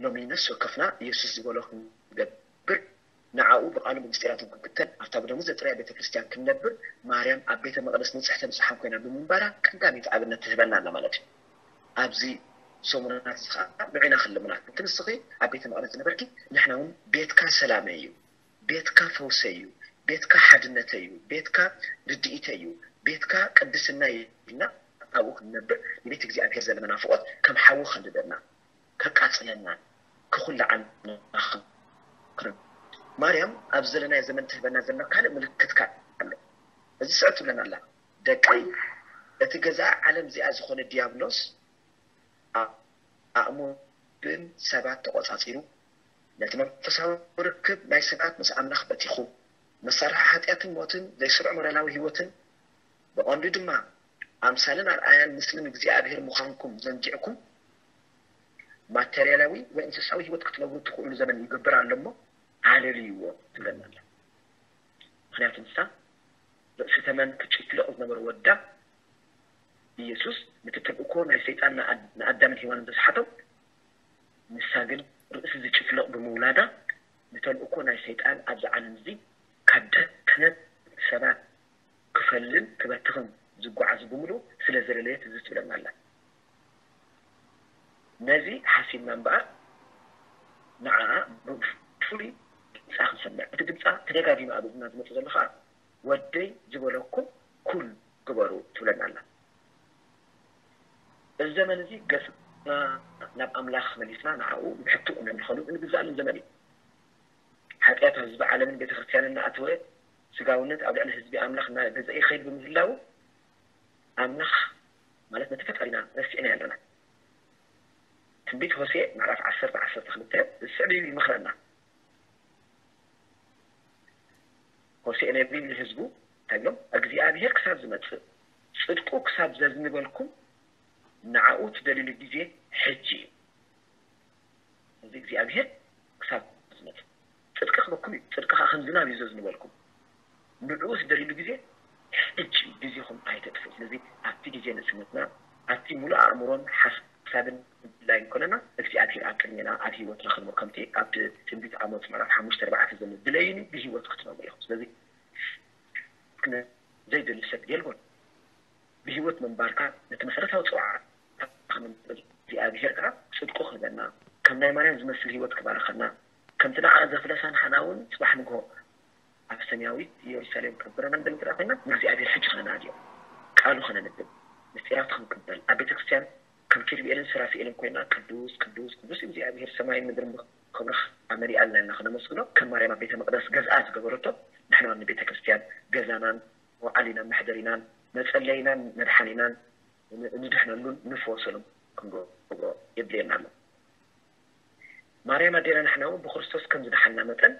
ሎሚ ነፍሲ ወከፍና ኢየሱስ ዝበሎ ክንገብር፣ ንዓኡ ብቓሉ ብምስጢራቱ ክንክተል፣ ኣብታ ብደሙ ዘጥረያ ቤተ ክርስቲያን ክንነብር፣ ማርያም ኣብ ቤተ መቕደስ ንጽሕትን ንጹሓን ኮይና ብምንባራ ቀዳመይቲ ኣብነት ትህበና ኣላ ማለት እዩ። ኣብዚ ሰሙናት እዚ ኸዓ ንዒና ክልምና። እቲ ንስኺ ኣብ ቤተ መቕደስ ዝነበርኪ፣ ንሕና እውን ቤትካ ሰላመይ እዩ፣ ቤትካ ፈውሰይ እዩ፣ ቤትካ ሓድነተይ እዩ፣ ቤትካ ርድኢተይ እዩ፣ ቤትካ ቅድስና እዩ ኢልና ኣብኡ ክንነብር ንቤት እግዚኣብሔር ዘለና ናፍቖት ከም ሓዊ ከንድደና፣ ከቃጽለና፣ ክኹልዓና። ማርያም ኣብ ዘለናዮ ዘመን ትህበና ዘላ ካልእ ምልክት ከኣ ኣሎ። እዚ ስዕብ ትብለና ኣላ፣ ደቀይ፣ እቲ ገዛኢ ዓለም እዚኣ ዝኾነ ዲያብሎስ፣ ኣእምሮ ልብን ሰባት ተቖጻጺሩ፣ ነቲ መንፈሳዊ ርክብ ናይ ሰባት ምስ ኣምላኽ በቲኹ፣ መሳርሒ ሓጢኣትን ሞትን፣ ዘይስሩዕ ሞራላዊ ህይወትን፣ ብቐንዱ ድማ ኣምሳልን ኣርኣያን ምስልን እግዚኣብሔር ምዃንኩም ዘንጊዕኩም፣ ማተርያላዊ ወይ እንስሳዊ ህይወት ክትነብሩ ትኽእሉ ዘመን ይገብር ኣሎ እሞ፣ ኣለልይዎ ትብለና ኣላ። ምኽንያቱ ንሳ ርእሲ ተመን ክትጭፍልቕ ዝነበረ ወዳ ኢየሱስ፣ ነቲ ተልእኮ ናይ ሰይጣን ንኣድ-፣ ንኣዳምን ሄዋንን ዘስሓቶም፣ ንሳ ግን ርእሲ ዝጭፍልቕ ብምውላዳ፣ ንተልእኮ ናይ ሰይጣን ኣብዚ ዓለም እዚ ካብ ድሕነት ሰባት ክፈልን ክበትኽን ዝጓዓዙ ብምሉኡ ስለ ዘለለየት እዚ ትብለና ኣላ። ነዚ ሓሲብና እምበኣር፣ ንዓኣ ብፍሉይ ድምጻ ክንሰምዕ። እቲ ድምጻ ተደጋጊሙ ኣብ እዝንና ዝመጽእ ዘሎ ኸኣ፣ "ወደይ ዝበለኩም ኩሉ ግበሩ" ትብለና ኣላ። እዚ ዘመን እዚ ገጽና ናብ ኣምላኽ መሊስና ንዓኡ ብሕትኡ ነምልኸሉን እንግዛእሉን ዘመን እዩ። ሓጢኣት ኣብ ህዝቢ ዓለምን ቤተ ክርስቲያንን እናኣተወ፣ ስጋውነት ኣብ ልዕሊ ህዝቢ ኣምላኽ እናገዝአ ይኸይድ ብምህላዉ፣ ኣምላኽ ማለት ነቲ ፈጣሪና ረሲዕናዮ ኣለና። ትንቢት ሆሴዕ ምዕራፍ ዓሰርተ ዓሰርተ ክልተ ዝስዕብ ይመኽረና። ሆሴዕ ነቢይ ንህዝቡ እንታይ ኢሎም? "እግዚኣብሔር ክሳብ ዝመጽእ፣ ጽድቁ ክሳብ ዘዝንበልኩም፣ ንዓኡ ትደልዩሉ ግዜ ሕጂ እዩ።" እዚ እግዚኣብሔር ክሳብ ዝመጽእ፣ ጽድቂ ክበኩም እዩ፣ ጽድቂ ከኣ ከም ዝናብ እዩ ዘዝንበልኩም። ንዕኡ ትደልዩሉ ግዜ ሕጂ እዩ፣ ግዜኹም ኣይተጥፍኡ። ስለዚ ኣብቲ ግዜ ንእስነትና፣ ኣብቲ ሙሉእ ኣእምሮን ሓሳብን ድላይን ኮነና፣ እግዚኣብሔር ኣብ ቅድሜና፣ ኣብ ህይወትና ክንምር፣ ከምቲ ኣብቲ ትንቢት ኣሞጽ ምዕራፍ ሓሙሽተ ኣርባዕተ ዘሎ፣ "ድለዩኒ፣ ብህይወት ክትነብሩ ኢኹም።" ስለዚ ዘይደሊ ሰብ የልቦን። ብህይወት ምንባርካ ነቲ መሰረታዊ ጽውዓ ክነምጽእ፣ እግዚኣብሔር ከኣ ጽድቁ ክህበና፣ ከም ናይ ማርያም ዝመስል ህይወት ክባርኸና፣ ከምቲ ንዓ ዘፍለሳ ንሓና እውን ጽባሕ ንግሆ ኣብ ሰማያዊት ኢየሩሳሌም ከብረና እንደምንጥራ ኮይና፣ ንእግዚኣብሔር ሕጂ ከነናድዮ፣ ቃሉ ከነንብብ፣ ምስጢራቱ ክንቅበል፣ ኣብ ቤተ ክርስቲያን ከም ኪሩቤልን ሱራፌልን ኮይና፣ "ቅዱስ፣ ቅዱስ፣ ቅዱስ እግዚኣብሔር፣ ሰማይን ምድርን ብኽብርኻ መሊኣልና" ኢልና ከነመስግኖ፣ ከም ማርያም ኣብ ቤተ መቕደስ ገዝኣ ዝገበረቶ፣ ንሕና እውን ንቤተ ክርስቲያን ገዛናን መውዓሊናን መሕደሪናን መጸለይናን መድሓኒናን ን-፣ ንድሕነሉን ንፍወሰሉን ክንገብሮ የድልየና ኣሎ። ማርያም ኣዴና ንሕና እውን ብክርስቶስ ከም ዝደሓንና መጠን፣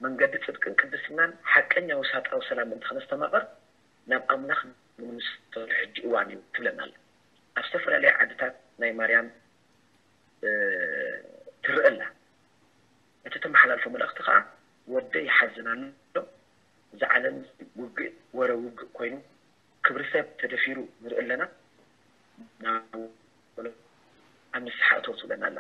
መንገዲ ጽድቅን ቅድስናን ሓቀኛ ውሳጣዊ ሰላም ምእንቲ ከነስተማቕር፣ ናብ ኣምላኽ ንምንስተሉ ሕጂ እዋን እዩ ትብለና ኣላ። ኣብ ዝተፈላለያ ዓድታት ናይ ማርያም፣ እ፣ ትረአ ኣላ። እቲ እተመሓላልፎ መልእኽቲ ከኣ፣ "ወደይ ይሓዝን ኣሎ፣ እዚ ዓለም ውግእ ወረ ውግእ ኮይኑ፣ ክብሪ ሰብ ተደፊሩ ንርኢ ኣለና፣ ናብ ኣብ ንስሓ እተው" ትብለና ኣላ።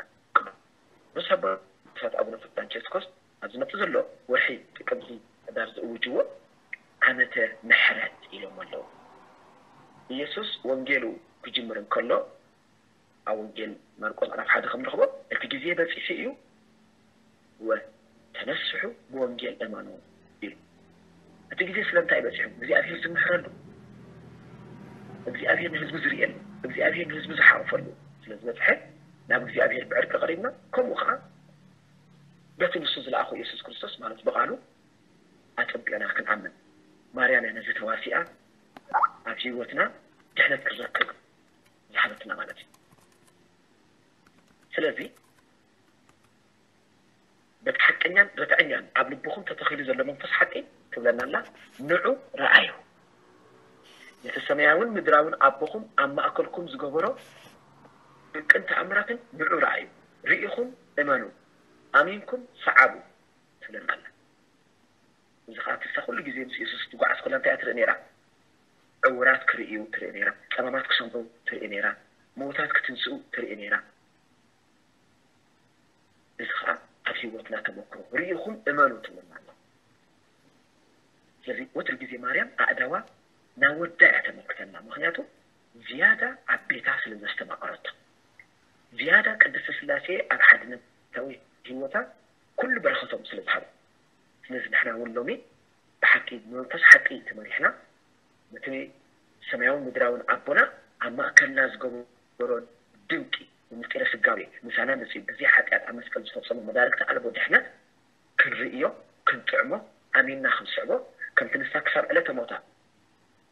ቅዱስ ኣቦታት ኣቡነ ፍራንቸስኮስ ኣብ ዝመጽእ ዘሎ ወርሒ ጥቅምቲ፣ ሕዳር ዝእውጅዎ ዓመተ ምሕረት ኢሎም ኣለዉ። ኢየሱስ ወንጌሉ ክጅምር እንከሎ፣ ኣብ ወንጌል ማርቆስ ምዕራፍ ሓደ ከም ንረኽቦ፣ "እቲ ግዜ በጺሑ እዩ፣ ወተነስሑ ብወንጌል እመኑ" ኢሉ። እቲ ግዜ ስለምንታይ በጺሑ? እግዚኣብሔር ዝምሕረሉ፣ እግዚኣብሔር ንህዝቡ ዝርእየሉ፣ እግዚኣብሔር ንህዝቡ ዝሓቑፈሉ ስለ ዝበጽሐ፣ ናብ እግዚኣብሔር ብዕርቂ ቀሪብና፣ ከምኡ ኸዓ በቲ ንሱ ዝለኣኾ ኢየሱስ ክርስቶስ፣ ማለት ብቓሉ፣ ኣጸቢቕና ክንኣምን። ማርያም እያ ነዚ ተዋሲኣ ኣብ ህይወትና ድሕነት ክንረክብ ዝሃበትና ማለት እዩ። ስለዚ በቲ ሓቀኛን ርትዐኛን ኣብ ልብኹም ተተኺሉ ዘሎ መንፈስ ሓቂ ትብለና ኣላ፣ ንዑ ረኣዩ። ነቲ ሰማያውን ምድራውን ኣቦኹም ኣብ ማእከልኩም ዝገበሮ ድንቅን ተኣምራትን ንዑ ረኣዩ። ርኢኹም እመኑ፣ ኣሚንኩም ሰዓቡ ትብለና ኣላ። እዚ ኸኣ ትሳ ኩሉ ግዜ ምስ የሱስ ትጓዓዝ ከላ እንታይ እያ ትርኢ ነይራ? ዕዉራት ክርእዩ ትርኢ ነይራ፣ ጸማማት ክሰምዑ ትርኢ ነይራ፣ ምዉታት ክትንስኡ ትርኢ ነይራ። ህይወትና ተመክሮ ርኢኹም እመኑ ትብለና ኣሎ። ስለዚ ወትሩ ግዜ ማርያም ኣእዳዋ ናብ ወዳ እያ ተመልክተና። ምክንያቱ ዝያዳ ኣብ ቤታ ስለ ዘስተማቐረቶ፣ ዝያዳ ቅድስቲ ስላሴ ኣብ ሓድነታዊ ህይወታ ኩሉ በረኸቶም ስለ ዝሃበ። ስለዚ ንሕና እውን ሎሚ ብሓቂ ብመንፈስ ሓቂ ተመሪሕና ነቲ ሰማያውን ምድራውን ኣቦና ኣብ ማእከልና ዝገበሮ ድንቂ ብምስጢረ ስጋዌ ምሳና መጺኡ ብዘይ ሓጢኣት ኣብ መስቀል ዝፈጸሞ መዳርግቲ ኣልቦ ድሕነት ክንርእዮ፣ ክንጥዕሞ፣ ኣሚንና ክንስዕቦ፣ ከምቲ ንሳ ክሳብ ዕለተ ሞታ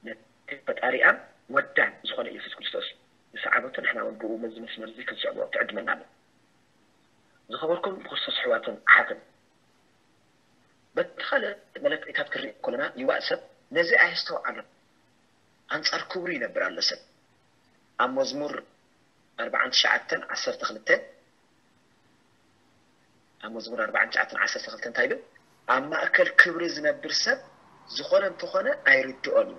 ነቲ ፈጣሪኣን ወዳን ዝኾነ ኢየሱስ ክርስቶስ ዝሰዓበቶ ንሕና እውን ብኡ በዚ መስመር እዚ ክንስዕቦ ትዕድመና ኣሎ። ዝኸበርኩም ብክርስቶስ ኣሕዋትን ኣሓትን፣ በቲ ካልእ መለክዒታት ክንርኢ ከለና ይዋእ ሰብ ነዚ ኣየስተውዓሎን። ኣንጻር ክብሩ ይነብር ኣሎ ሰብ። ኣብ መዝሙር ኣርባዓን ትሽዓተን ዓሰርተ ክልተ ኣብ መዝሙር ኣርባዓን ትሽዓተን ዓሰርተ ክልተ እንታይ ይብል? ኣብ ማእከል ክብሪ ዝነብር ሰብ ዝኾነ እንተኾነ ኣይርድኦን እዩ፣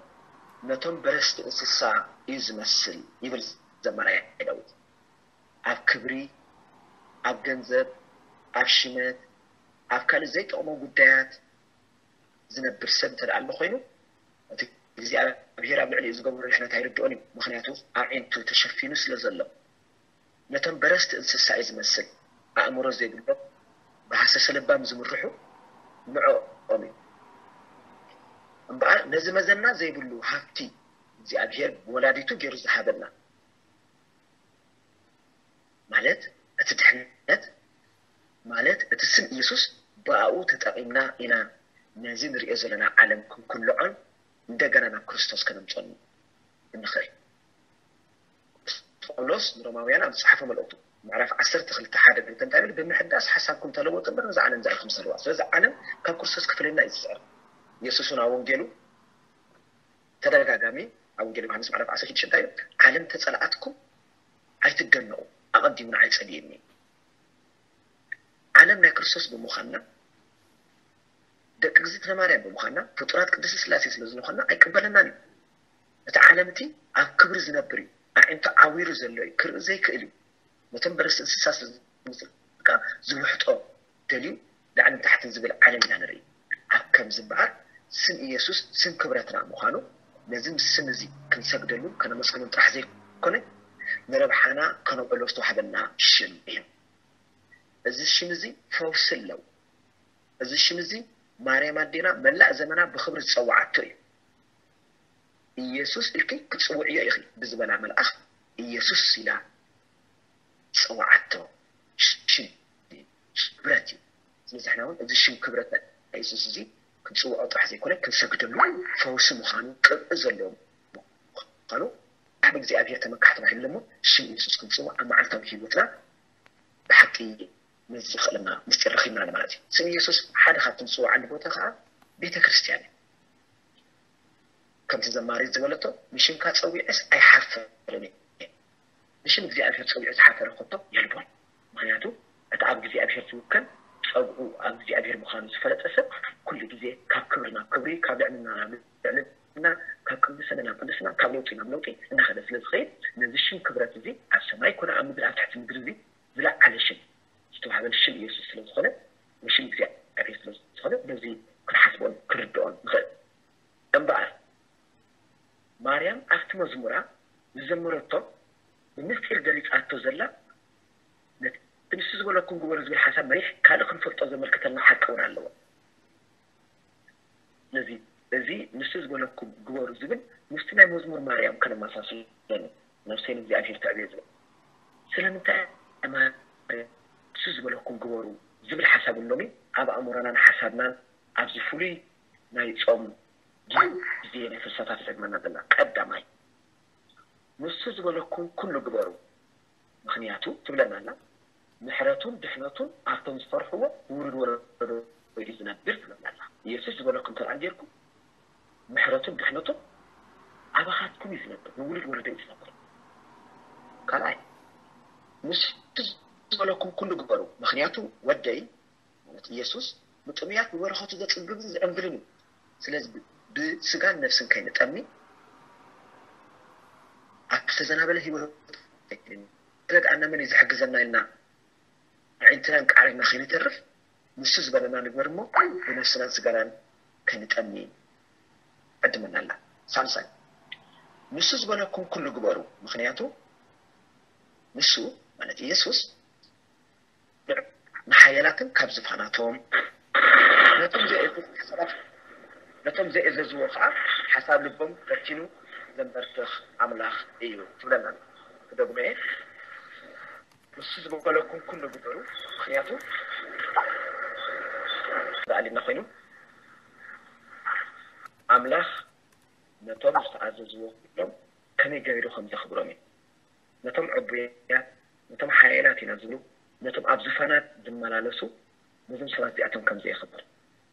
ነቶም በረስቲ እንስሳ እዩ ዝመስል ይብል ዘማራይ ዳዊት። ኣብ ክብሪ፣ ኣብ ገንዘብ፣ ኣብ ሽመት፣ ኣብ ካልእ ዘይጠቕሞ ጉዳያት ዝነብር ሰብ እንተ ደኣ ኣሎ ኮይኑ፣ እቲ እግዚኣብሔር ኣብ ልዕሊኡ ዝገበሮ ድሕነት ኣይርድኦን እዩ። ምኽንያቱ ኣዒንቱ ተሸፊኑ ስለ ዘሎ። ነቶም በረስቲ እንስሳ እዩ ዝመስል። ኣእምሮ ዘይብሎም፣ ብሃሰሰ ለባም ዝምርሑ ንዕኦም እዩ። እምበኣር ነዚ መዘና ዘይብሉ ሃብቲ እግዚኣብሔር ወላዲቱ ገይሩ ዝሃበና ማለት እቲ ድሕነት ማለት እቲ ስም ኢየሱስ ብኣኡ ተጠቒምና ኢና ነዚ ንሪኦ ዘለና ዓለም ክንኩልዖን እንደገና ናብ ክርስቶስ ከነምፀሉ እንኽእል። ጳውሎስ ንሮማውያን ኣብ ዝጸሓፎ መልእኽቱ ምዕራፍ ዓሰርተ ክልተ ሓደ ክልተ እንታይ ይብል? ብምሕዳስ ሓሳብኩም ተለወጡ እምበር ነዛ ዓለም እዚኣ ኣይትምሰልዋ። ስለዚ ዓለም ካብ ክርስቶስ ክፍለየና እዩ ዝጽዕር። ኢየሱስ እውን ኣብ ወንጌሉ ተደጋጋሚ ኣብ ወንጌል ዮሃንስ ምዕራፍ ዓሰርተ ሽዱሽተ እንታይ ይብል? ዓለም ተጸልኣትኩም ኣይትደነቑ፣ ኣቐዲሙ ንዓይ ጸልየኒ። ዓለም ናይ ክርስቶስ ብምዃንና፣ ደቂ እግዝእትነ ማርያም ብምዃንና፣ ፍጡራት ቅድስቲ ስላሴ ስለ ዝኾንና ኣይቅበለናን እዩ። እቲ ዓለም እቲ ኣብ ክብሪ ዝነብር እዩ፣ ኣዒንቱ ዓዊሩ ዘሎ እዩ፣ ክርኢ ዘይክእል እዩ። ነቶም በረስቲ እንስሳ ስለ ዝመስል ከኣ ዝውሕጦ ደልዩ ላዕልን ታሕትን ዝብል ዓለም ኢና ንርኢ። ኣብ ከምዚ እምበኣር ስም ኢየሱስ ስም ክብረትና ምዃኑ ነዚ ስም እዚ ክንሰግደሉ ከነመስግኑን ጥራሕ ዘይኮነ ንረብሓና ከነውዕሎ ዝተዋህበና ሽም እዩ። እዚ ሽም እዚ ፈውሲ ኣለዎ። እዚ ሽም እዚ ማርያም ኣዴና መላእ ዘመና ብኽብሪ ዝጸውዓቶ እዩ። ኢየሱስ ኢልኪ ክትጽውዕዮ ኢኺ ብዝበላ መልኣኽ ኢየሱስ ኢላ ጸውዓቶ ሽም ክብረት እዩ። ስለዚ ሕና እውን እዚ ሽም ክብረት ናይ ኢየሱስ እዚ ክንጽውዖ ጥራሕ ዘይኮነ ክንሰግደሉ ፈውሲ ምዃኑ ቅብኢ ዘለዎ ምዃኑ ኣብ እግዚኣብሔር ተመካሕቲ ናይሉ እሞ ሽም ኢየሱስ ክንጽውዕ ኣብ መዓልታዊ ህይወትና ብሓቂ ነዚ ዘኽእለና ምስጢር ረኺብና ኣሎ ማለት እዩ። ስም ኢየሱስ ሓደ ካብቲ ንጽውዓሉ ቦታ ከዓ ቤተ ክርስቲያን እዩ። ከምቲ ዘማሪት ዝበለቶ ንሽምካ ጸዊዐስ ኣይሓፍርን እየ። ንሽም እግዚኣብሔር ጸዊዑ ዝሓፈረ ከቶ የልቦን። ምክንያቱ እቲ ኣብ እግዚኣብሔር ዝውከል ጸግዑ ኣብ እግዚኣብሔር ምዃኑ ዝፈለጠ ሰብ ኩሉ ግዜ ካብ ክብሪ ናብ ክብሪ፣ ካብ ልዕልና ናብ ልዕልና፣ ካብ ቅድስና ናብ ቅድስና፣ ካብ ለውጢ ናብ ለውጢ እናኸደ ስለ ዝኸይድ ነዚ ሽም ክብረት እዚ ኣብ ሰማይ ኮነ ኣብ ምድሪ ኣብ ትሕቲ ምድሪ እዚ ዝለዓለ ሽም ዝተዋህበን ሽም ኢየሱስ ስለ ዝኾነ ንሽም እግዚኣብሔር ስለ ዝኾነ በዚ ክንሓስቦን ክንርድኦን ንኽእል። እምበኣር ማርያም ኣብቲ መዝሙራ ዝዘመረቶ ብምስጢር ገሊጻቶ ዘላ ነቲ ንሱ ዝበለኩም ግበሩ ዝብል ሓሳብ መሪሕ ካልእ ክንፈልጦ ዘመልክተልና ሓቂ እውን ኣለዎ። ስለዚ እዚ ንሱ ዝበለኩም ግበሩ ዝብል ምስቲ ናይ መዝሙር ማርያም ከነመሳስሎ ነብሰይ ንእግዚኣብሔር ተዕብዮ ዝብል ስለምንታይ ማርያም ንሱ ዝበለኩም ግበሩ ዝብል ሓሳብ እውን ሎሚ ኣብ ኣእምሮናን ሓሳብናን ኣብዚ ፍሉይ ናይ ጾም ግዜ ናይ ፍልሰታ ትጠቅመና ዘላ ቀዳማይ ንሱ ዝበለኩም ኩሉ ግበሩ ምኽንያቱ ትብለና ኣላ ምሕረቱን ድሕነቱን ኣብቶም ዝፈርሕዎ ንውሉድ ወለዶ እዩ ዝነብር ትብለና ኣላ። ኢየሱስ ዝበለኩም እንተ ደኣ ጌርኩም ምሕረቱን ድሕነቱን ኣባኻትኩም እዩ ዝነብር፣ ንውሉድ ወለዶ እዩ ዝነብር። ካልኣይ ንሱ ዝበለኩም ኩሉ ግበሩ ምኽንያቱ ወደይ ማለት ኢየሱስ ንጥሙያት ብበረኸቱ ዘጽግብን ዘዕንግልን እዩ። ስለዚ ብስጋን ነፍስን ከይንጠሚ ኣብ ዝተዘናበለ ህይወት ረድኣና መን እዩ ዝሕግዘና ኢልና ኣዒንትናን ቃዕሪና ከይንተርፍ ንሱ ዝበለና ንግበር እሞ ብነፍስናን ስጋናን ከንጠሚ ዕድመና ኣላ። ሳልሳይ፣ ንሱ ዝበለኩም ኩሉ ግበሩ፣ ምኽንያቱ ንሱ፣ ማለት ኢየሱስ፣ ንሓያላትን ካብ ዝፋናቶም፣ ነቶም ዘየእዘዝዎ ሰባት፣ ነቶም ዘየእዘዝዎ ከዓ ሓሳብ ልቦም በቲኑ ዘንበርትኽ ኣምላኽ እዩ ትብለና። ክደግሞ እየ። ንሱ ዝበለኩም ኩሉ ግበሩ፣ ምኽንያቱ ተኣሊና ኮይኑ ኣምላኽ ነቶም ዝተኣዘዝዎ ኩሎም ከመይ ገቢሩ ከም ዘኽብሮም እዩ። ነቶም ዕቡያት፣ ነቶም ሓያላት ኢና ዝብሉ፣ ነቶም ኣብ ዙፋናት ዝመላለሱ፣ ነዞም ሰባት እዚኣቶም ከም ዘየኽብር፣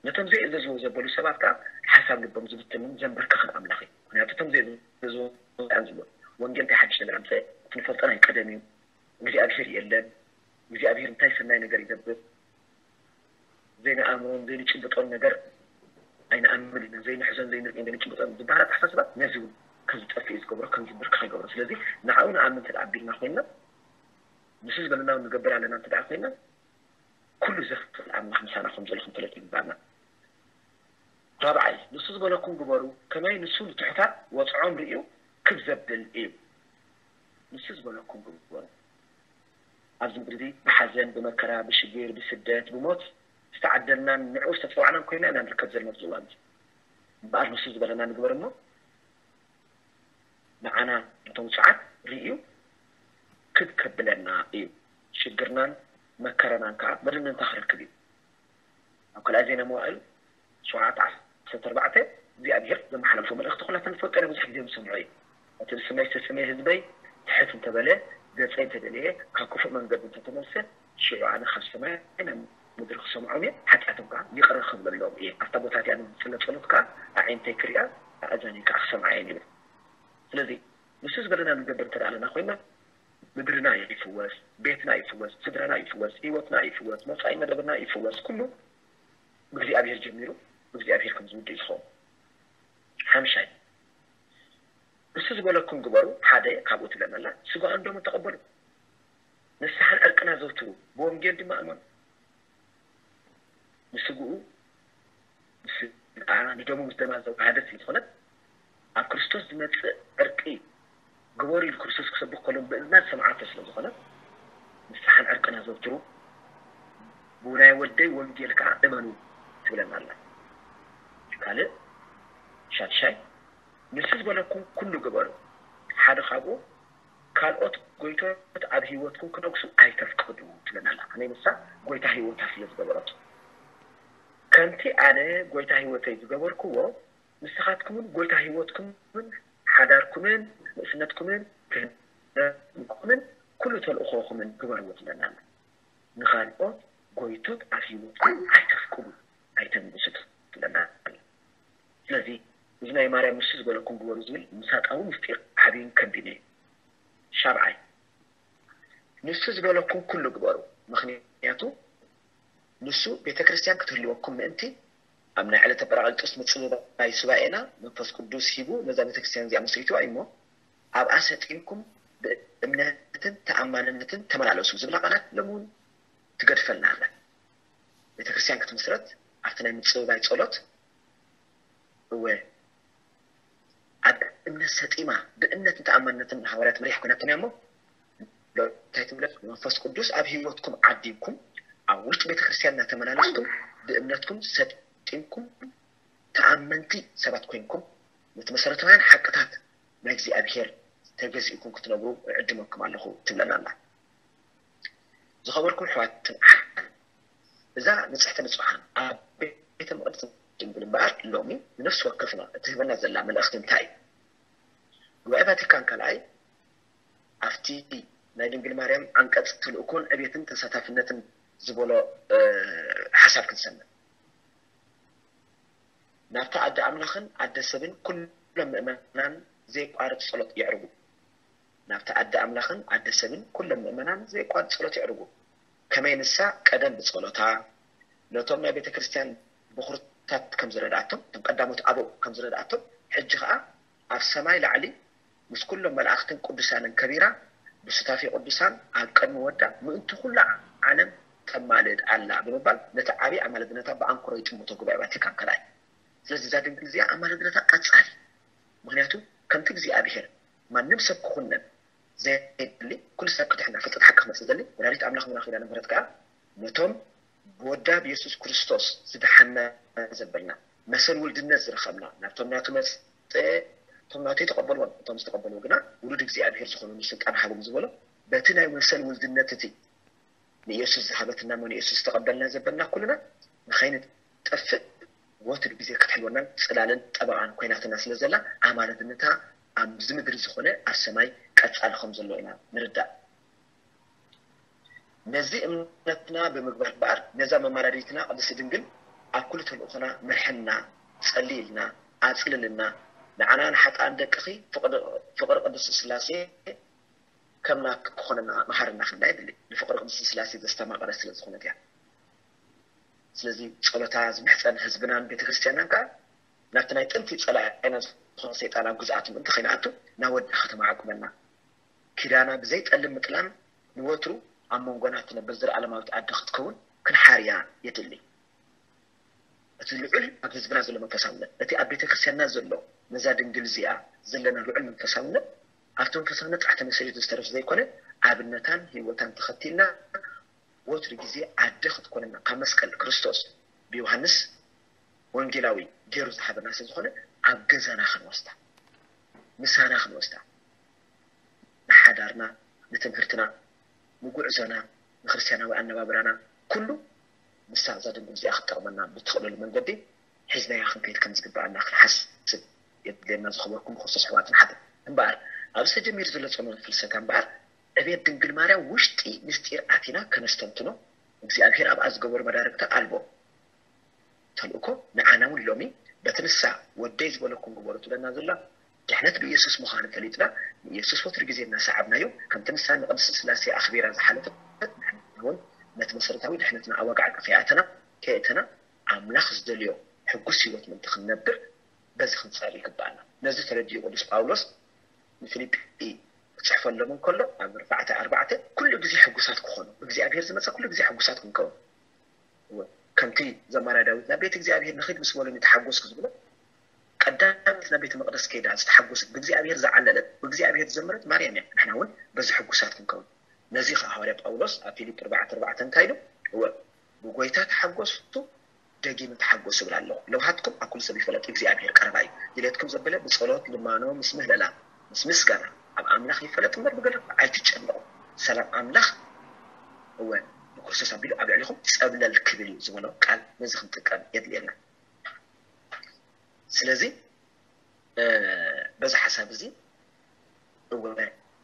ነቶም ዘይእዘዝዎ ዘበሉ ሰባት ከዓ ሓሳብ ልቦም ዝብትንን ዘንበርክኽን ኣምላኽ እዩ። ምክንያቱ እቶም ዘይእዘዝዎ ዝብሉ ወንጌል እንታይ ሓድሽ ነገር ኣምፀ? እቲ ንፈልጦ ናይ ቀደም እዩ። እግዚኣብሔር የለን። እግዚኣብሔር እንታይ ሰናይ ነገር ይገብር? ዘይንኣምኖን ዘይንጭብጦን ነገር ኣይንኣምን ኢና። ዘይንሕዞን ዘይንርእን ዘይንጭብጦን ዝበሃል ኣተሓሳስባ ነዚ እውን ከም ዝጠፍእ እዩ ዝገብሮ፣ ከም ዝብርክኽ ይገብሮ። ስለዚ ንዓኡ ንኣምን እንተ ደኣ ኣቢልና ኮይንና፣ ንሱ ዝበለና እውን ንገብር ኣለና እንተ ደኣ ኮይንና፣ ኩሉ ዘኽእል ኣምላኽ ምሳና ከም ዘሎ ክንፈልጥ ይግባና። ራብዓይ፣ ንሱ ዝበለኩም ግበሩ፣ ከመይ ንሱ ንትሑታት ወጽዖም ርእዩ ክብ ዘብል እዩ። ንሱ ዝበለኩም ግበሩ። ኣብዚ ምድሪ እዚ ብሓዘን፣ ብመከራ፣ ብሽግር፣ ብስደት፣ ብሞት ዝተዓደልናን ንዕኡ ዝተጸዋዕናን ኮይና ኢና ንርከብ ዘለና ኣብዚ እዋን እዚ። እምበኣር ንሱ ዝበለና ንግበር እሞ ንዓና ነቶም ውጹዓት ርእዩ ክብ ከብለና እዩ። ሽግርናን መከረናን ከዓ መድንንታ ክረክብ እዩ። ኣብ ካልኣይ ዜና መዋእል ሸውዓተ ዓሰርተ ኣርባዕተ እግዚኣብሔር ዘመሓላልፎ መልእኽቲ ኩላትና ንፈልጦ ኢና፣ ብዙሕ ግዜ ንሰምዖ እዩ። እቲ ብስመይ ዝተሰመየ ህዝበይ ትሕት እንተበለ፣ ገጸይ እንተደለየ፣ ካብ ክፉእ መንገዱ እንተተመልሰ፣ ሽዑ ኣነ ካብ ሰማይ ናብ ምድሪ ክሰምዖም እየ፣ ሓጢኣቶም ከዓ ይቕረ ክብለሎም እየ። ኣብታ ቦታ እቲኣ ንዝጽለ ጸሎት ከዓ ኣዒንተይ ክሪኣ፣ ኣእዛነይ ከዓ ክሰምዓ እየን ይብል። ስለዚ ንሱ ዝበለና ንገብር እንተ ደኣ ኣለና ኮይና፣ ምድርና ይፍወስ፣ ቤትና ይፍወስ፣ ስድራና ይፍወስ፣ ህይወትና ይፍወስ፣ መጻኢ መደብና ይፍወስ። ኩሉ ብእግዚኣብሔር ጀሚሩ ብእግዚኣብሔር ከም ዝውድእ እዩ ዝኸውን። ሓምሻይ፣ እሱ ዝበለኩም ግበሩ፣ ሓደ ካብኡ ትብለና ኣላ፣ ስጋኡ ንደሙ ተቐበሉ፣ ንስሓን ዕርቅን ኣዘውትሩ፣ ብወንጌል ድማ እመኑ። ንስግኡ ንስጋ ንደሙ ምስ ደማ ዝተዋሃደት ስለ ዝኾነት፣ ኣብ ክርስቶስ ዝመጽእ ዕርቂ ግበሩ ኢሉ ክርስቶስ ክሰብኽ ከሎ ብእዝና ዝሰምዓቶ ስለ ዝኾነ፣ ንስሓን ዕርቅን ኣዘውትሩ፣ ብናይ ወደይ ወንጌል ከኣ እመኑ ትብለና ኣላ። ካልእ ሻድሻይ፣ ንሱ ዝበለኩም ኩሉ ግበሩ፣ ሓደ ካብኡ ካልኦት ጎይቶት ኣብ ህይወትኩም ክነግሱ ኣይተፍቅዱ ትብለና ኣላ። ከመይ ንሳ ጎይታ ህይወታ ስለ ዝገበረቶ። ከምቲ ኣነ ጎይታ ህይወተይ ዝገበርክዎ፣ ንስኻትኩምን ጎይታ ህይወትኩምን ሓዳርኩምን ንእስነትኩምን ክህነትኩምን ኩሉ ተልእኾኹምን ግበርዎ ትብለና ኣላ። ንኻልኦት ጎይቶት ኣብ ህይወትኩም ኣይተፍቅዱ፣ ኣይተንግሱ ትብለና ኣላ። ስለዚ እዚ ናይ ማርያም ንሱ ዝበለኩም ግበሩ ዝብል ምሳጣዊ ምስጢር ዓብይን ከቢድን እዩ። ሻብዓይ፣ ንሱ ዝበለኩም ኩሉ ግበሩ፣ ምኽንያቱ ንሱ ቤተ ክርስቲያን ክትህልወኩም ምእንቲ ኣብ ናይ ዕለተ ጳራቅሊጦስ ምጽብባይ ሱባኤና መንፈስ ቅዱስ ሂቡ ነዛ ቤተ ክርስቲያን እዚኣ መስሪትዋ እዩ እሞ ኣብኣ ሰጢምኩም ብእምነትን ተኣማንነትን ተመላለሱ ዝብላ ቃላት ሎሚ እውን ትገድፈልና ኣላ። ቤተ ክርስቲያን ክትምስረት ኣብቲ ናይ ምጽብባይ ጸሎት እወ ኣብ እምነት ሰጢማ ብእምነትን ተኣማንነትን ሃዋርያት መሪሕ ኮይናቶም እያ እሞ እንታይ ትብለ? መንፈስ ቅዱስ ኣብ ህይወትኩም ዓዲምኩም ኣብ ውሽጢ ቤተ ክርስቲያን እናተመላለስኩም ብእምነትኩም ሰጢምኩም ተኣመንቲ ሰባት ኮይንኩም ነቲ መሰረታውያን ሓቅታት ናይ እግዚኣብሔር ተገዚእኩም ክትነብሩ እዕድመኩም ኣለኹ ትብለና ኣላ። ዝኸበርኩም ኣሕዋትን ኣሓትን፣ እዛ ንጽሕቲ ንጹሓን ኣብ ቤተ መቕደስ ድንግል እምበኣር ሎሚ ንነፍሲ ወከፍና እትህበና ዘላ መልእኽቲ እንታይ እዩ? ጉባኤ ቫቲካን ካልኣይ ኣብቲ ናይ ድንግል ማርያም ዓንቀጽ ተልእኮን ዕቤትን ተሳታፍነትን ዝበሎ ሓሳብ ክንሰምዕ። ናብቲ ኣደ ኣምላኽን ኣደ ሰብን ኩሎም ምእመናን ዘየቋርጽ ጸሎት የዕርጉ። ናብቲ ኣደ ኣምላኽን ኣደ ሰብን ኩሎም ምእመናን ዘየቋርጽ ጸሎት የዕርጉ። ከመይ ንሳ ቀደም ብጸሎታ ነቶም ናይ ቤተ ክርስቲያን በኹርታት ከም ዝረድኣቶም፣ እቶም ቀዳሞት ኣበው ከም ዝረድኣቶም፣ ሕጂ ኸኣ ኣብ ሰማይ ላዕሊ ምስ ኩሎም መላእኽትን ቅዱሳንን ከቢራ ብሱታፌ ቅዱሳን ኣብ ቅድሚ ወዳ ምእንቲ ኩላ ዓለም ተማልድ ኣላ ብምባል ነቲ ዓብዪ ኣማልድነታ ብኣንክሮ ይጥምቶ ጉባኤ ቫቲካን ካልኣይ። ስለዚ እዛ ድንግል እዚኣ ኣማልድነታ ቀጻሊ፣ ምኽንያቱ ከምቲ እግዚኣብሔር ማንም ሰብ ክኹነን ዘየድሊ፣ ኩሉ ሰብ ክድሕና ፍልጠት ሓቂ ክመጽእ ዘድሊ ወላዲት ኣምላኽ ምና ኪዳነ ምሕረት ከኣ ነቶም ብወዳ ብየሱስ ክርስቶስ ዝደሓና ዘበልና መሰል ውልድነት ዝረኸብና ናብቶም ናቱ መጽአ እቶም ናቱ የተቐበልዎን እቶም ዝተቐበልዎ ግና ውሉድ እግዚኣብሔር ዝኾኑ ስልጣን ሃቦም ዝበሎ በቲ ናይ መሰል ውልድነት እቲ ንኢየሱስ ዝሃበትና እሞ ንኢየሱስ ዝተቐበልና ዘበልና ኩልና ንኸይንጠፍእ ወትሩ ግዜ ክትሕልወናን ጽላልን ጠበቓን ኮይናትና ስለ ዘላ ኣማልድነታ ኣብዚ ምድሪ ዝኾነ ኣብ ሰማይ ቀጻሊ ከም ዘሎ ኢና ንርዳእ። ነዚ እምነትና ብምግባር እምበኣር ነዛ መማላዲትና ቅድስቲ ድንግል ኣብ ኩሉ ተልእኾና ምርሕና፣ ጸልይልና፣ ኣጽልልና፣ ንዓና ንሓጥኣን ደቅኺ ፍቕሪ ቅድስቲ ስላሴ ከም ናትኪ ክኾነና መሃርና ክንዳ የድሊ። ንፍቕሪ ቅድስቲ ስላሴ ዘስተማቐረት ስለ ዝኾነት እያ። ስለዚ ጸሎታ ዝምሕጸን ህዝብናን ቤተክርስትያናን ከኣ ናብቲ ናይ ጥንቲ ጸላኢና ዝኾነ ሰይጣን ኣብ ግዝኣቱ ምእንቲ ከይንኣቱ ናብ ወዳ ከተማ ዓቁበና። ኪዳና ብዘይጠልም ምጥላም ንወትሩ ኣብ መንጎና እትነብር ዘለኣለማዊት ኣደ ክትከውን ክንሓርያ የድሊ። እቲ ልዑል ኣብ ህዝብና ዘሎ መንፈሳውነት፣ እቲ ኣብ ቤተ ክርስቲያንና ዘሎ ነዛ ድንግል እዚኣ ዘለና ልዑል መንፈሳውነት ኣብቲ መንፈሳውነት ጥራሕ ተመሰሪቱ ዝተረፍ ዘይኮነ ኣብነታን ህይወታን ተኸቲልና ወትሩ ግዜ ኣደ ክትኮነና ካብ መስቀል ክርስቶስ ብዮሃንስ ወንጌላዊ ገይሩ ዝሃበና ስለ ዝኾነ ኣብ ገዛና ክንወስዳ ምሳና ክንወስዳ ንሓዳርና ንትምህርትና ንጉዕዞና ንክርስትያናዊ ኣነባብራና ኩሉ ንሳ እዛ ድንግል እዚኣ ክትጠቕመና ብትኽእለሉ መንገዲ ሒዝናያ ክንከይድ ከም ዝግብኣና ክንሓስብ የድልየና። ዝኸበርኩም ብክርስቶስ ኣሕዋትን ሓትን እምበኣር ኣብዚ ተጀሚሩ ዘሎ ጾመ ፍልሰታ እምበኣር ዕቤት ድንግል ማርያም ውሽጢ ምስጢር ኣቲና ከነስተንትኖ እግዚኣብሔር ኣብኣ ዝገበሩ መዳርግቲ ኣልቦ ተልእኮ ንዓና እውን ሎሚ በቲ ንሳ ወደይ ዝበለኩም ግበሩ ትብለና ዘላ ድሕነት ብኢየሱስ ምዃኑ ፈሊጥና ንኢየሱስ ወትሩ ግዜ እናሰዓብናዮ ከምቲ ንሳ ንቅድስቲ ስላሴ ኣኽቢራ ዝሓለፈት ንሕና እውን ነቲ መሰረታዊ ድሕነትና ኣብ ዋጋ ዓቂ ከይኣተና ከየእተና ኣምላኽ ዝደልዮ ሕጉስ ህይወት ምእንቲ ክንነብር በዚ ክንጸር ይግባኣና። ነዚ ተረዲኡ ቅዱስ ጳውሎስ ንፊልጲ ክጽሕፈሎም እንከሎ ኣብ ኣርባዕተ ኣርባዕተ ኩሉ ግዜ ሕጉሳት ክኾኑ ብእግዚኣብሔር ዝመጸ ኩሉ ግዜ ሕጉሳት ክንከውን ከምቲ ዘማርያ ዳዊት ናብ ቤት እግዚኣብሔር ንኺድ ምስ በሉኒ ተሓጎስኩ ዝብሎ ቀዳመት ናብ ቤተ መቅደስ ከይዳ ዝተሓጎሰት ብእግዚኣብሔር ዝዓለለት ብእግዚኣብሔር ዝዘመረት ማርያም እያ። ንሕና እውን በዚ ሕጉሳት ክንከውን ነዚ ከዓ ሃዋርያ ጳውሎስ ኣብ ፊልጲ ኣርባዕተ ኣርባዕተ እንታይ ኢሉ? እወ ብጎይታ ተሓጎሱ ደጊመ ተሓጎሱ እብል ኣለኹ። ለውሃትኩም ኣብ ኩሉ ሰብ ይፈለጥ እግዚኣብሔር ቀረባ እዩ። ድሌትኩም ዘበለ ብጸሎት ልማኖ ምስ ምህለላ ምስ ምስጋና ኣብ ኣምላኽ ይፈለጥ እምበር ብገለ ኣይትጨነቑ። ሰላም ኣምላኽ እወ ብክርስቶስ ኣቢሉ ኣብ ልዕሊኹም ጸብለል ክብል እዩ ዝበሎ ቃል ነዚ ክንጥቀም የድልየና። ስለዚ በዚ ሓሳብ እዚ እወ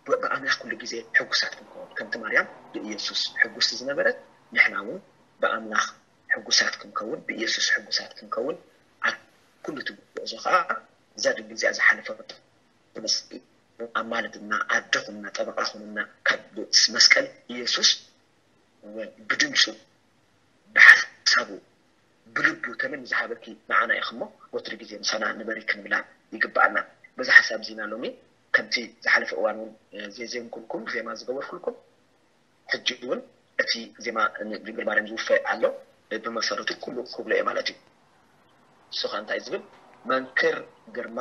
ብኣምላኽ ኩሉ ግዜ ሕጉሳት ክንከውን ከምቲ ማርያም ብኢየሱስ ሕጉስቲ ዝነበረት ንሕና እውን ብኣምላኽ ሕጉሳት ክንከውን ብኢየሱስ ሕጉሳት ክንከውን ኣብ ኩሉ እቲ ጉዕዞ ከዓ እዛ ድንግል እዚኣ ዝሓለፈቶ ትመስል ኣማልድና ኣደ ኩንና ጠበቃ ኩንና ካብ መስቀል ኢየሱስ ብድምፁ ብሓሳቡ ብልቡ ተመን ዝሃበኪ ንዓና ኢኺ እሞ ወትሪ ግዜ ምሳና ንበሪ ክንብላ ይግብኣና። በዚ ሓሳብ እዚና ሎሚ ከምቲ ዝሓለፈ እዋን እውን ዜዜምኩልኩም ዜማ ዝገበርኩልኩም ሕጂ እውን እቲ ዜማ ንድንግል ማርያም ዝውፈ ኣሎ ብመሰረቱ ኩሉ ክብሎ እየ ማለት እዩ። ንሱ ከዓ እንታይ ዝብል መንክር ግርማ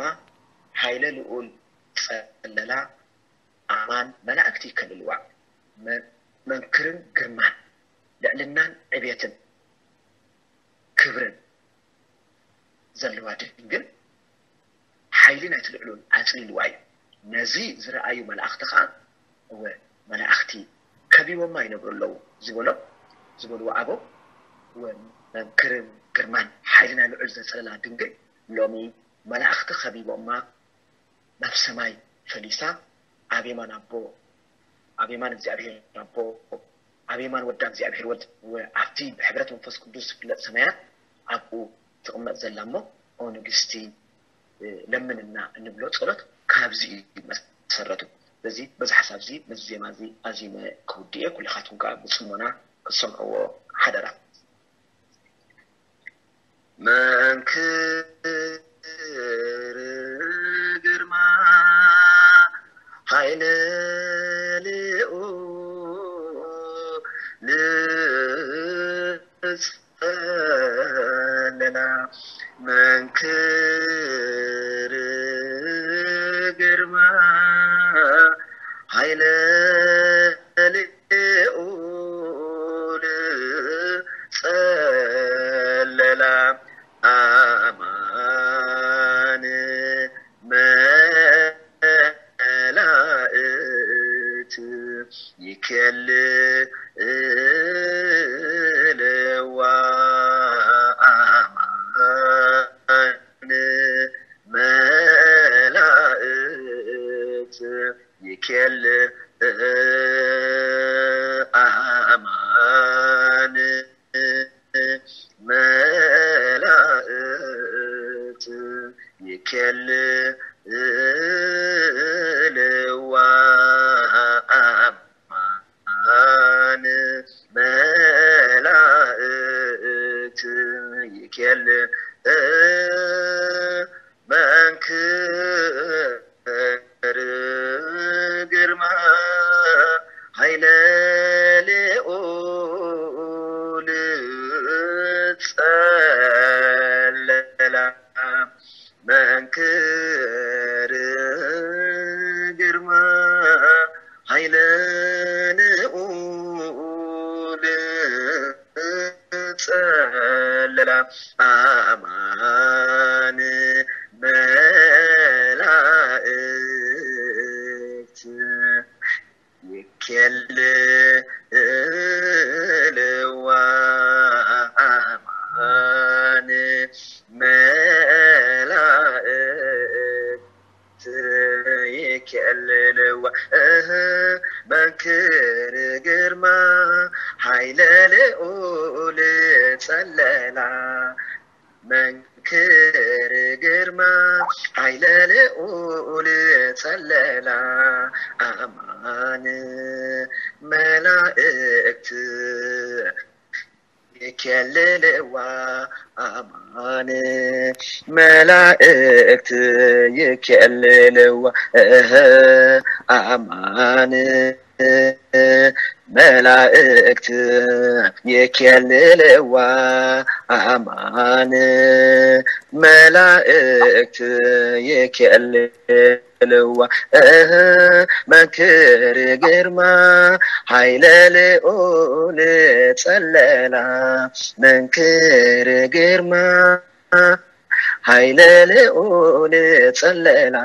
ሓይለ ልኡል ጸለላ ኣማን መላእክቲ ይከልልዋ መንክርን ግርማን ልዕልናን ዕቤትን ክብርን ዘለዋ ድንግል ሓይሊ ናይቲ ልዕሉን ኣጽሊልዋ እዩ። ነዚ ዝረኣዩ መላእኽቲ ኸዓ እወ መላእኽቲ ከቢቦማ ይነብሩ ኣለዉ ዝበሎ ዝበልዎ ኣበው እወ መንክርን ግርማን ሓይሊ ናይ ልዑል ዘጸለላ ድንግል ሎሚ መላእኽቲ ከቢቦማ ናብ ሰማይ ፈሊሳ ኣብ የማን ኣቦ ኣብ የማን እግዚኣብሔር ኣቦ ኣብ የማን ወዳ እግዚኣብሔር ወልድ ኣብቲ ብሕብረት መንፈስ ቅዱስ ዝፍለጥ ሰማያት ኣብኡ ትቕመጥ ዘላ እሞ ኦ ንግስቲ ለምንና እንብሎ ጸሎት ካብዚ እዩ መሰረቱ። ስለዚ በዚ ሓሳብ እዚ ነዚ ዜማ እዚ ኣዚመ ክውድእ እየ። ኩልኻትኩም ከዓ ብጽሞና ክትሰምዕዎ ሓደራ። መንክር ግርማ ሓይለ ልኡል ጸለላ መንክር ግርማ ኃይለ ልዑል ጸለላ ኣማን መላእክት ይኬልልዋ ኣማን መላእክት ይኬልል ኣማን መላእክት ይኬልልዋ ኣማን መላእክት ይኬልል መንክር ግርማ ኃይለ ልዑል ጸለላ መንክር ግርማ ኃይለ ልዑል ጸለላ ኣማን መላእክት ይኬልልዋ ኣማን መላእክት ይኬልልዋ እህ መንክር ግርማ ኃይለ ልዑል ጸለላ መንክር ግርማ ኃይለ ልዑል ጸለላ ኣማን መላእክት ይኬልልዋ ኣማን መላእክት ይኬልልዋ እህ ኣማን መላእክት ይኬልልዋ ኣማን መላእክት ይኬልልዋ እህ መንክር ግርማ ኃይለ ልዑል ጸለላ መንክር ግርማ ኃይለ ልዑል ጸለላ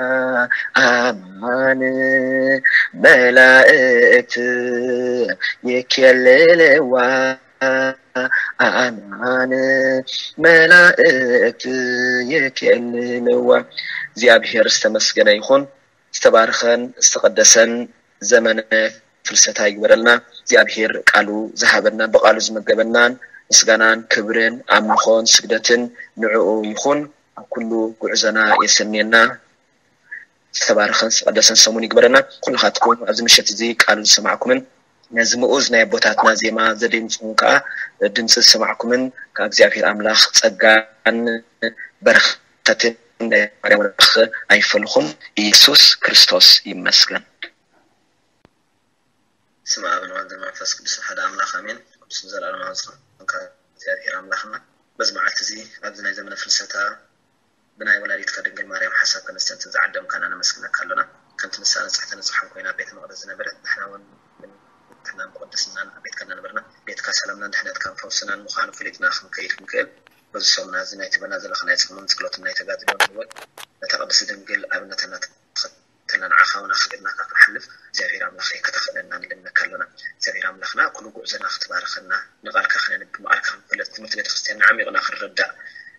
ኣማን መላእክት ይኬልልዋ ኣማን መላእክት ይኬልልዋ። እግዚኣብሔር ዝተመስገነ ይኹን። ዝተባረኸን ዝተቐደሰን ዘመነ ፍልሰታ ይግበረልና። እግዚኣብሔር ቃሉ ዝሃበና ብቃሉ ዝመገበናን ምስጋናን ክብርን ኣምልኾን ስግደትን ንዕኡ ይኹን። ኣብ ኩሉ ጉዕዞና የሰንየና። ዝተባረኸን ዝተቐደሰን ሰሙን ይግበረና። ኩልኻትኩም ኣብዚ ምሸት እዚ ቃሉ ዝሰማዕኩምን ነዚ ምኡዝ ናይ ኣቦታትና ዜማ ዘደንጽኹም ከዓ ድምፂ ዝሰማዕኩምን ካብ እግዚኣብሔር ኣምላኽ ጸጋን በረኸትን ናይ ማርያም ወደኽ ኣይፈልኹም። ኢየሱስ ክርስቶስ ይመስገን። ስም ኣብን ወልድን መንፈስ ቅዱስ ሓደ ኣምላኽ ኣሜን። ቅዱስን ዘላለማዊ ዝኾንካ እግዚኣብሔር ኣምላኽና በዚ መዓልቲ እዚ ኣብዚ ናይ ዘመነ ፍልሰታ ብናይ ወላዲትካ ድንግል ማርያም ሓሳብ ከነስተንትን ዝዓደምካና ነመስግነካ ኣሎና። ከምቲ ንሳ ንጽሕቲ ንጽሓን ኮይና ኣብ ቤተ መቕደስ ዝነበረት ንሕና እውን ንጽሕናን ቅድስናን ኣብ ቤትካ እናነበርና ቤትካ ሰላምናን ድሕነትካን ፈውስናን ምዃኑ ፈሊጥና ክንከይድ ክንክእል በዚ ሰሙና እዚ ናይ ትበና ዘለኻ ናይ ጾምን ጸሎትን ናይ ተጋድሎን ህይወት ነታ ቅድስቲ ድንግል ኣብነትና ተኸተልና ንዓኻ እውን ኣኽቢርናካ ክንሓልፍ እግዚኣብሔር ኣምላኽ ከተኽእለና ንልምነካ ኣሎና። እግዚኣብሔር ኣምላኽና ኩሉ ጉዕዞና ክትባርኸና ንቓልካ ክነንብ ንቓልካ ክንፈለጥ ትምህርቲ ቤተክርስትያን ንዓሚቕና ክንረዳእ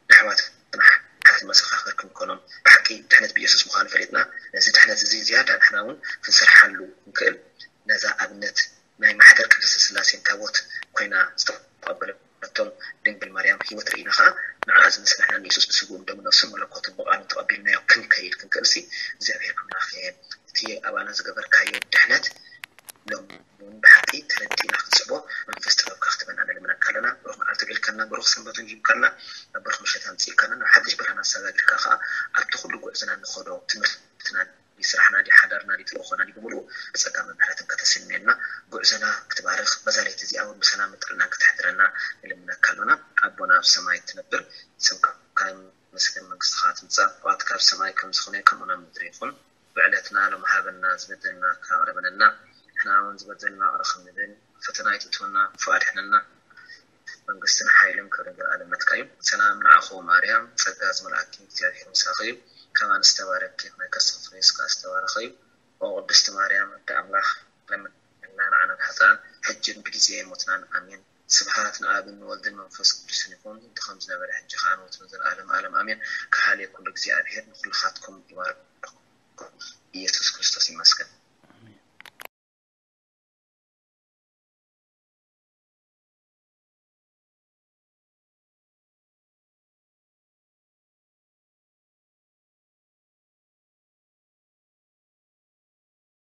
ንኣሕዋትና ሓት መሰኻኽር ክንኮኖም ብሓቂ ድሕነት ብኢየሱስ ምዃኑ ፈሊጥና ነዚ ድሕነት እዚ ዝያዳ ንሕና እውን ክንሰርሓሉ ክንክእል ነዛ ኣብነት ናይ ማሕደር ቅድስቲ ስላሴን ታቦት ኮይና ዝተቐበለቶም ድንግል ማርያም ህይወት ርኢና ከዓ ንዓ ዝመስል ንሕና ንየሱስ ብስግኡን ደሙ ነፍሱን መለኮትን ብቓሉን ተቐቢልናዮ ክንከይድ ክንክእልሲ እግዚኣብሔር ኣምላኽ እቲ ኣባና ዝገበርካዮ ድሕነት ሎም እውን ብሓቂ ተረዲእና ክንስዕቦ መንፈስ ጥበብካ ክትበና ንልምነካ ኣለና። ብሩኽ መዓልቲ ውዒልካልና፣ ብሩኽ ሰንበት እውን ሂብካልና፣ ኣብ ብሩኽ ምሸት ኣምፅእካልና፣ ናብ ሓድሽ ብርሃን ኣሰጋጊርካ ከዓ ኣብቲ ኩሉ ጉዕዝና ንኸዶ ትምህርትና ድዩ ስራሕና ድዩ ሓዳርና ድዩ ተልእኾና ድዩ ብምሉኡ ብጸጋ ምሕረትን ከተስንየልና ጉዕዞና ክትባርኽ በዛ ለይቲ እዚኣ እውን ብሰላም ጥዕናን ክትሕድረና ንልምነካ ኣብ ሰማይ እትነብር፣ ስምካ ይመስገን፣ መንግስትኻ ትምጻእ፣ ፍቓድካ ኣብ ሰማይ ከም ዝኾነ ከምኡ ኣብ ምድሪ ይኹን። ብዕለትና ሎም ሃበና፣ ዝበደልናካ ኣቕርበለና፣ ንሕና እውን ዝበደልናካ ይቕረ ክንብል፣ ፈተና ኣይተእትወና፣ ክፉእ ኣድሕነና። መንግስትን ሓይልን ክብርን ዘለኣለም ናትካ እዩ። ሰላም ንዓኹ ማርያም፣ ጸጋ ዝመልኣኪ እግዚኣብሔር ምሳኺ እዩ። ከማን ዝተባረኪ ናይ ከርስኺ ፍሬ ስጋ ዝተባረኸ እዩ። ኦ ቅድስቲ ማርያም ኣደ ኣምላኽ፣ ለምንና ንዓና ንሓጥኣን፣ ሕጅን ብጊዜ ሞትናን። ኣሜን። ስብሐት ንኣብን ንወልድን መንፈስ ቅዱስን ይኹን፣ እንተ ከም ዝነበረ ሕጂ ኸኣ ንወትሩ ዘለኣለም ኣለም ኣሜን። ከሓልየ ኩሉ እግዚኣብሔር ንኹልኻትኩም ይባርኩም። ኢየሱስ ክርስቶስ ይመስገን።